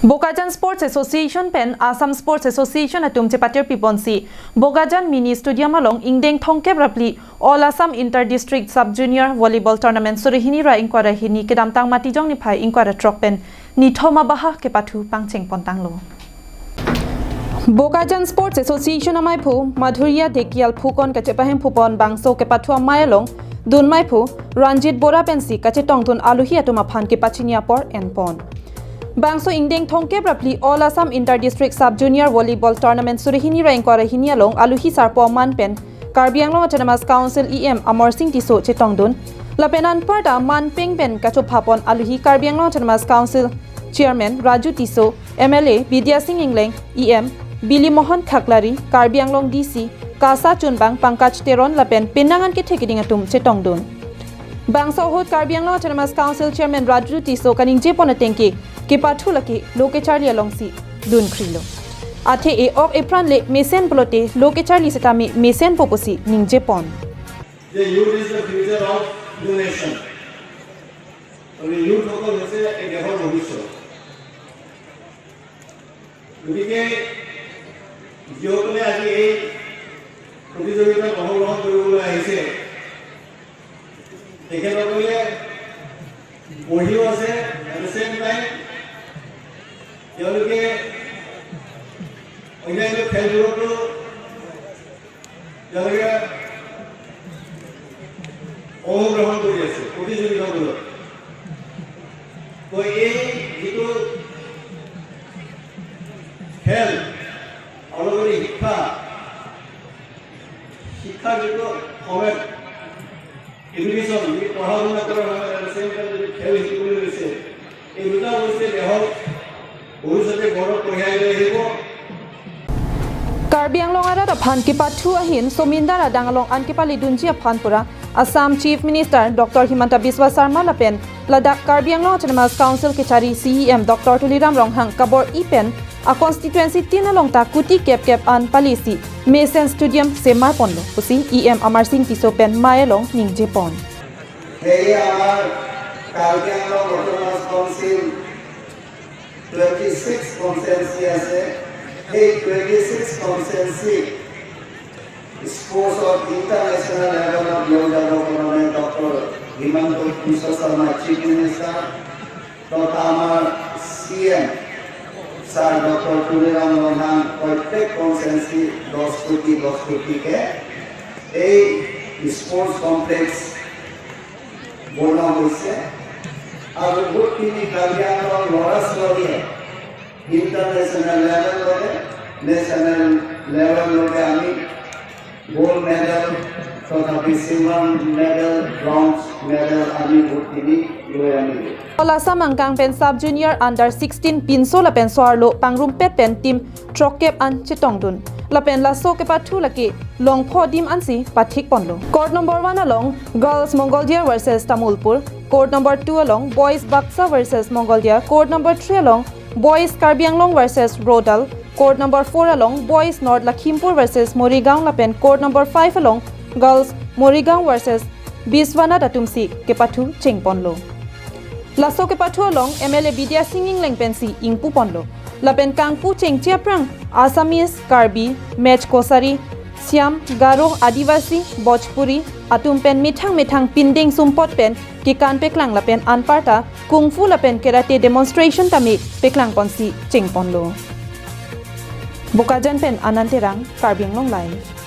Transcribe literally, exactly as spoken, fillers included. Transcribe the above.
Bokajan Sports Association pen Assam Sports Association atum chepatir piponsi Bokajan Mini Stadium along ingdeng thomkep ra phli All Assam Inter District Sub Junior Volleyball Tournament suri hini ra ingkoi ra hini kedamtang Matijong niphai ingkoi ra throk pen nithom abaha kepathu pangcheng pontanglo. Bokajan Sports Association amaiphu Madhuria Dhekial phukon kachepahem phupon bangso kepathu amei along dunmeiphu Ranjit Bora pensi kachetongdun aluhi atum aphan kepachini apor enpon. Bangso ingdeng thomkep ra phli All Assam Inter District Sub Junior Volleyball Tournament suri hini ra ingkoi ra hini along aluhi sarpo aman pen Karbi Anglong Autonomous Council E M Amarsing Tisso chetongdun. Lapen anparta manpeng pen kachophapon aluhi Karbi Anglong Autonomous Council Chairman Raju Tisso, M L A Bidya Sing Engleng, E M Bili Mohan Khaklari, Karbi Anglong D C, KASA chunbang Pankaj Teron lapen penang an kethe keding atum chetongdun. Bangso ahut Karbi Anglong Autonomous Council Chairman Raju Tisso kaningjepon atengke, kepathu lake lo kecharli alongsi dunkhrilo. Athe e-ok epran le mesen pulote lo kecharli setame mesenpo pusi ningjepon. The youth is the future of the nation. আৰু ইউথসকল হৈছে এই দেশৰ ভৱিষ্যত। গতিকে যিসকলে আজি এই প্ৰতিযোগিতাত অংশগ্ৰহণ কৰিবলৈ আহিছে, তেখেতসকলে পঢ়িও আছে, at the same time তেওঁলোকে অন্যান্য খেলবোৰতো তেওঁলোকে অংশগ্ৰহণ কৰি আছে প্ৰতিযোগিতামূলক। তো এই যিটো খেল আৰু লগতে শিক্ষা, শিক্ষাৰ যিটো সময়ত এডুকেশ্যন, পঢ়া শুনা কৰাৰ সময়ত at the same time যদি খেল শিকিবলৈ লৈছে, এই দুটা বস্তুৱে দেশৰ ভৱিষ্যতে গৌৰৱ কঢ়িয়াই লৈ আহিব। Karbi Anglong arat aphan kepathu ahin somindar adang along an kepaledunji aphan pura Assam Chief Minister Doctor Himanta Biswa Sarma lapen ladak Karbi Anglong Autonomous Council kechari C E M Doctor Tuliram Ronghang kabor-i pen a constituency tin along ta kuti kep kep an palisi mesen stadium semarponlo pusi E M Amarsing Tisso pen mei along ningjepon. সেয়ে আমাৰ Karbi Anglong autonomous council twenty six constituency আছে। সেই twenty six constituency স্পৰ্টছত international লেভেলত লৈ যাবৰ কাৰণে ডক্টৰ হিমন্ত বিশ্ব Sarma chief minister তথা আমাৰ C M sir doctor Tuliram Ronghang প্ৰত্যেক কনষ্টিটুৱেঞ্চি দহ কোটি দহ কোটিকে এই স্পৰ্টছ কমপ্লেক্স বনোৱা হৈছে আৰু বহুতখিনি কাৰ্বি আংলং ল'ৰা ছোৱালীয়ে ইণ্টাৰনেশ্যনেল লেভেললৈকে, নেশ্যনেল লেভেললৈকে আমি গ'ল্ড মেডেল তথাপি চিলভাৰ মেডেল, ব্ৰঞ্জ মেডেল আমি বহুতখিনি লৈ আনিলোঁ। All Assam angkang pen Sub Junior Under sixteen pinso lapen so-arlo pangrumpet pen team throkkep an chetongdun. Lapen laso kepathu lake longpho adim ansi pathikponlo. Court number one along Girls Mongoldiar versus Tamulpur, court number two along Boys Baksa versus Mongoldiar, court number three along Boys Karbi Anglong versus Rodal, court number four along Boys North Lakhimpur versus Morigaon lapen court number five along Girls Morigaon versus Biswanath atumsi kepathu chengponlo. Laso kepathu along M L A Bidya Sing Engleng pensi ingpuponlo. Lapen kangpu chengche aphrang Assamese, Karbi, Mech Kachari, Syam, Garo, Adivasi, Bhojpuri atum pen methang methang pindeng sumpot pen kekan peklang lapen anparta kung fu lapen karate demonstration tame peklangponsi chengponlo. Bokajan pen Anand Terang, Karbi Anglong Live.